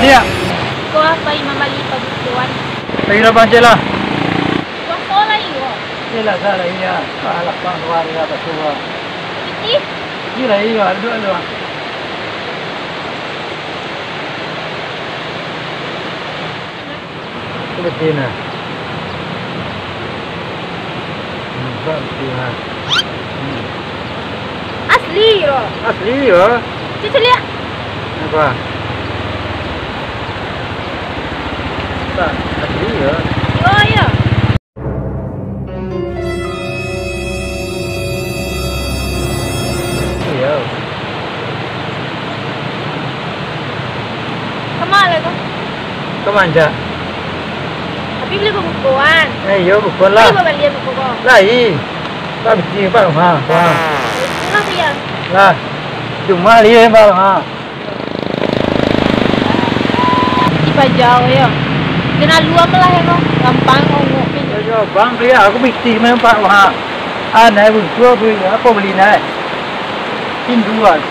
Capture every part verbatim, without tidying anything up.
Siap. Ko pai mambali pabukoan. Pai lah, Bang, cek lah. Puaso lai ko. Cek lah, salah iya. Ah, lapang luar ya, basuah. Pitih. Cek lah iya, duduk dulu. Ko pitih nah. Hmm, ko pitih nah. Hmm. Asli yo. Asli yo. Cuci lihat. Apa? Tak, asli yo. Yo, yo. Iyo. Kama lah tu? Ka manja. Tapi bali babukoan. Eh, iyo, bukoan lah. Bali babalian buko ko. Lai. Pak Beti, Pak Rumah. Wah. Itulah dia. Lah. Cuma liye, Pak Rumah. Di Pajau yo. Kena lua malah yo, gampang ongok ni. Yo, yo, bang, bali aku pitih main pak wah. Anai buntua bali, apo bali nai? Tinduan.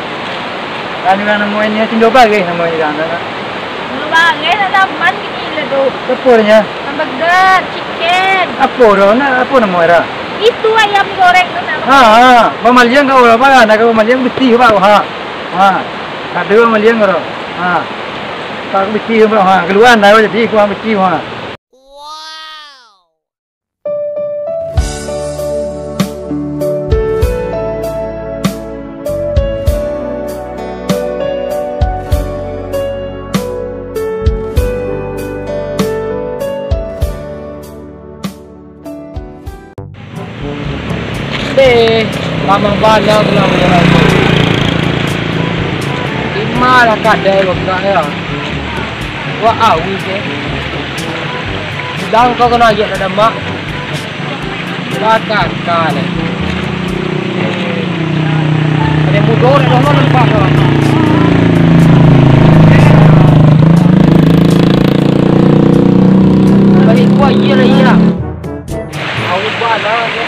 Anu yang namo ini tinduan bageh namo ini kan. Tinduan bageh nak zaman kini lah tu. Apo nyo? Hamburger, chicken. Apo dah, nak apo namo era? Itu ayam goreng tu nak. Ha, ha. Pamaliang kau lah, Pak. Nak kau pamaliang pitih, Pak. Ha. Ha. Kada maliang ro. Ha. Pak pitih, Pak. Ha, kalua dah jadi, kurang pitih, ha. Deh, lamo bana tu lah. Di ma lah kadai bakak yo. Wah, awih se. Bilang kau kena agiah nak damak. Bakak kau ni. Ado mudo dah dulu nampak kau. Balik gua, iyo lah, iyo lah. Awih bana se.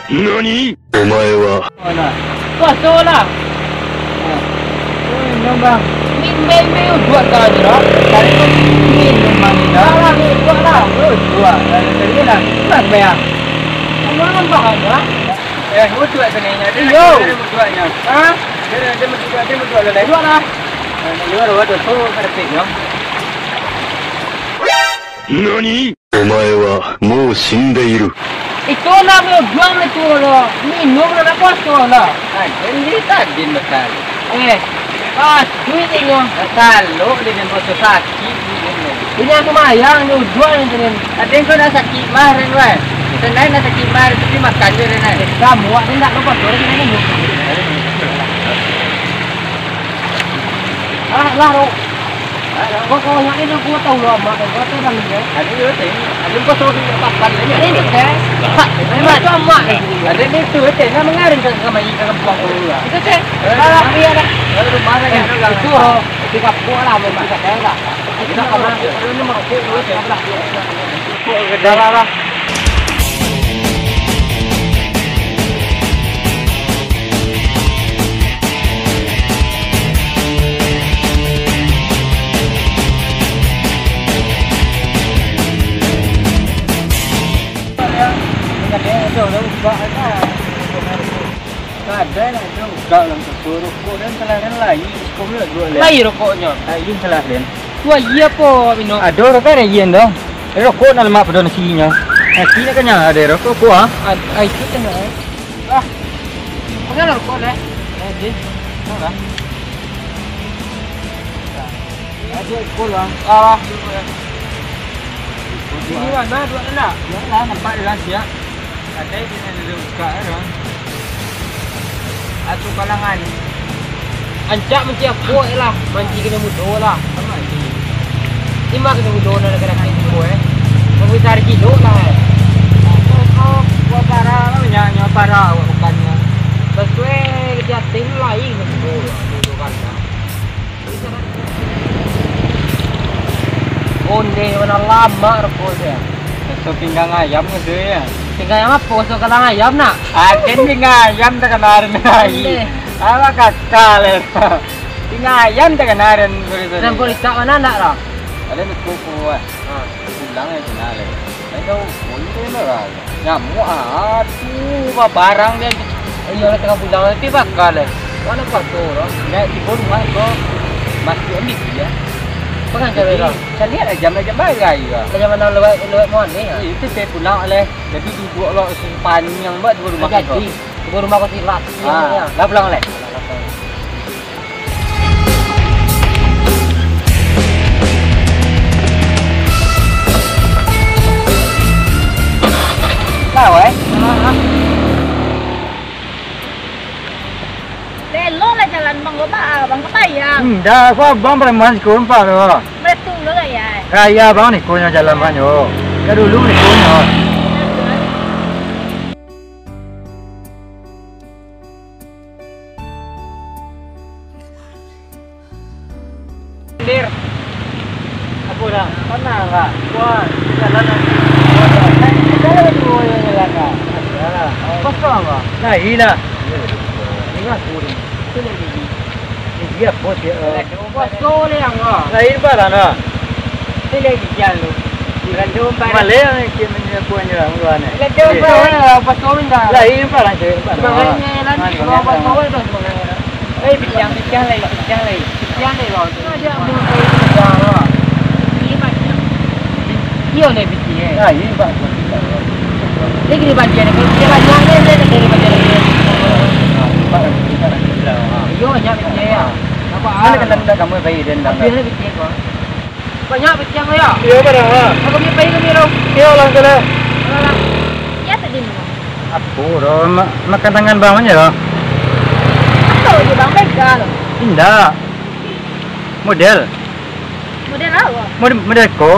Nani? Omae wa? Puaso lah. Minum, Bang. Minum, minum, duo kali lah. Tadi tu minum mani dah. Lah, duo lah. Oh, duo. Tadi lah. Mas, bayar. Kamu nambah aja. Eh, utuak kena ingat. Iyo. Utuaknya. Ha? Dia, dia, dia, dia, dia, dia, dia, dia. Utuak lah. Eh, dia, dia, dia, dia, dia, dia. Nani? Omae wa mou shindeiru. Itu lah, minum lah tu lah. Minum lah, nak puaso lah. Aden di tadi makan. Eh, patuik inyo. Talok di den puaso sakik di den. Inyo sumayang, di ujuang ni den. Aden ko nak sakik mah, den, weh. Senai nak sakik mah, tapi makan je, den, eh. Kamu, aden tak lupa, sorry, kita minum. Ah, lah, Rok. Kok kau nak ni, kau tahu lah, Mak, kau tahu dah ni, ya? Ada juga, teh. Ada kau tahu dia papan ni, ya? Ada juga, teh. Mak, itu Mak, eh. Ada ni tu, teh. Nak mengaring ke, ke, ke kampung dulu lah. Itu, teh. Eh, salah, iya, dah. Kalau rumah kan, eh, ada orang itu, Rok. Di kampung lah, memang tak ada lah. Kita kampung, ini merokok dulu, teh. Salah, lah. Kadai nak buka dalam toko rokok dan telah lain, sekolah dua lain. Lain rokoknyo. Lain telah lain. Wah, iya po, Bino. Ado rokok ado yen dong. Rokok nak lemak pado nasinyo. Nasi nak kanyang ado rokok kuah. Ai, ai, itu kena, eh. Ah. Mana rokok, leh? Eh, di. Mana? Ado rokok lah. Ah. Ini mana? Dua nak? Dua lah, nampak dia lah siap. Kadai kena dulu buka, eh, dong. Atu kalangan. Ancak manci apo lah, manci kena mudo lah. Manci. Lima kena mudo nak kena kena mudo, eh. Mau cari kilo lah, eh. Kau, kau, kau parah lah, banyak nyawa parah, awak bukannya. Betul, eh. Yatim lain tu, tu kan. Onde mana lama rokok dia. Itu pinggang ayam tu ya. Pinggang ayam apa? Kosong kalang ayam nak? Aden pinggang ayam tak kena hari ni. Onde. Apa kakak le? Pinggang ayam tak kena hari ni. Dan politak mana nak lah? Ada ni kuku ah. Ha. Pulang ya kena le. Ayo, boleh lah. Nyamuk ah, tu babarang dia. Iyo lah tengah pulang, tapi bakal eh. Mana pato orang? Ndak tibo rumah ko. Masih ambil dia. Pengajar orang. Saya lihat lah jam, jam bagai juga. Jam mana lewat, lewat mana ni? Eh, itu saya pulang oleh. Jadi duduk lo sepanjang buat tibo rumah ko. Jadi, tibo rumah ko silap. Ah, lah pulang oleh. Tahu eh? Lelo lah jalan bang, kau baa bang, kau payah. Indak, kau abang preman siko nampak tu. Betul lo lah ya. Raya bang ni konyo jalan bang yo. Ka dulu ni konyo. Dir. Apo dah? Panah lah. Wah, jalan lagi. Jalan lagi, jalan lah. Kosong lah. Nah, ilah. Ingat aku ni. Itu lagi. Dia bos ya. Kosong ni yang lah. Lain barang lah. Itu lagi jalan. Malay yang kini punya puan je lah, mula ni. Lain barang cewek. Sebenarnya lah ni, kalau pasal tu sebenarnya. Eh, pitiang, pitiang lai, pitiang lai. Pitiang lai kau tu. Dia ambil kau itu dah lah. Ini banyak. Iyo lai pitiang eh. Nah, ini pak. Dia gini banyak ni, kalau dia banyak ni, dia nak jadi banyak ni. Iyo, banyak pitiang ya. Nampak ah. Mana kata kamu bayi dan dah. Dia ni pitiang kau. Banyak pitiang ko yo. Iyo, barang lah. Kami pai kami lo. Iyo, langsung lah. Alah. Iyo tadi mah. Apo doh, ma-, makan tangan bang aja doh. Apo je bang, bega lo. Indak. Model. Model apo? Model, model ko.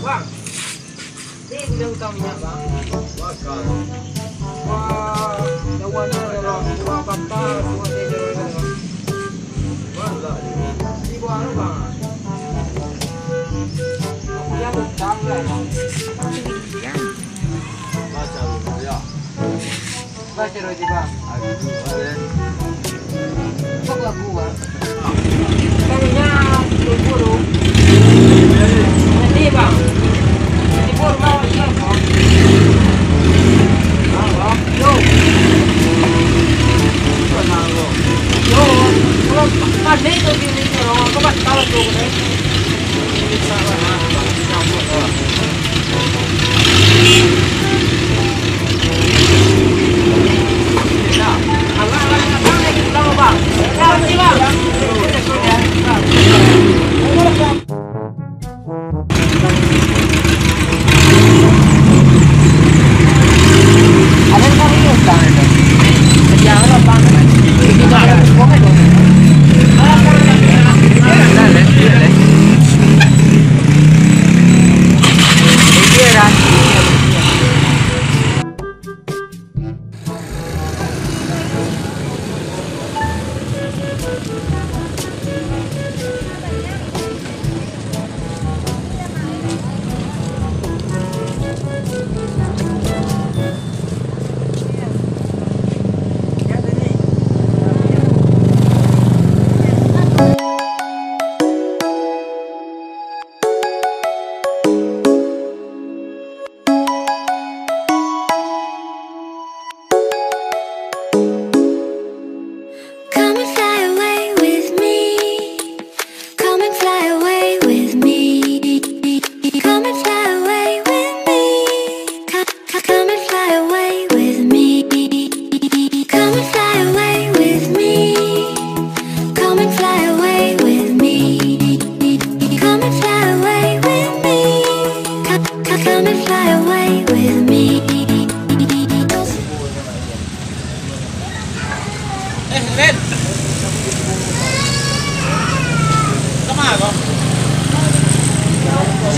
Bang, ni sudah utang minyak, bang. Wah, jauah ni, bang. Wah, patah, dua meter, bang. Ibu anu, bang. Dia utang, bang. Baca dulu, ya. Baca dulu, bang. Aduh, ada. Kok lagu, bang? Kayaknya libur, bang. Jadi, bang. Libur, bang, iya, bang. Ah, bang. Yo. Yo, kalau tadi itu di sini, bang, aku batal tuh, bang.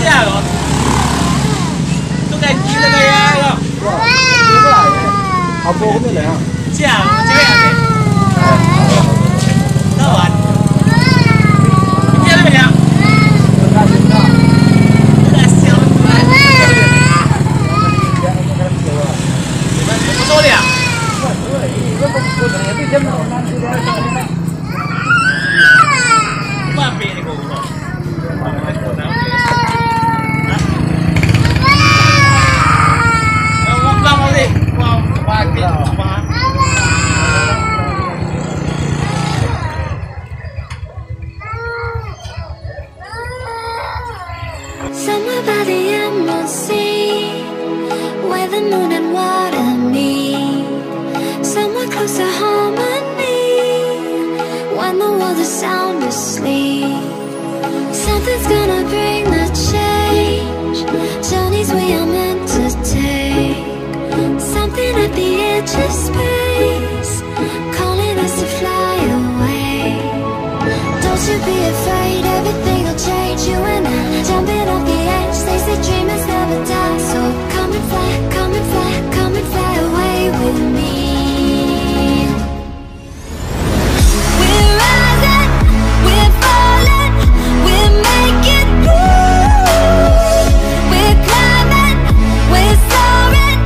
Ya, tu kan gila gaya lo. Apa aku ni lah? Siap, cewek apa? Lawan. Dia ada banyak. Udah siap, Tuan. Masuk boleh tak? Mampir ni kau. Somewhere by the M O C, where the moon and water meet. Somewhere close to harmony, when the world is sound asleep. Something's gonna bring the change. Journeys we are meant to take. Something at the edge of space, calling us to fly away. Don't you be afraid, everything will change. You and I, jumping off the edge. They say dreamers never die, so come and fly, come and fly, come and fly away with me. We're rising, we're falling, we're making moves. We're climbing, we're soaring,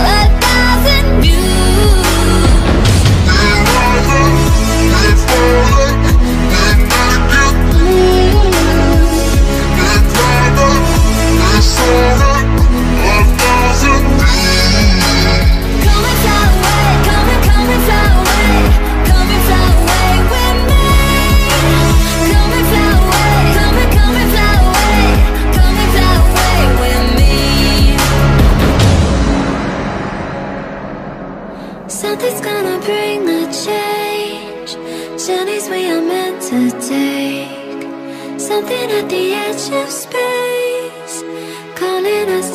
a thousand views. Come and fly away, come and, come and fly away, come and fly away with me. Come and fly away, come and, come and fly away, come and fly away with me. Something's gonna bring the change. Journeys we are meant to take. Something at the edge of space, calling us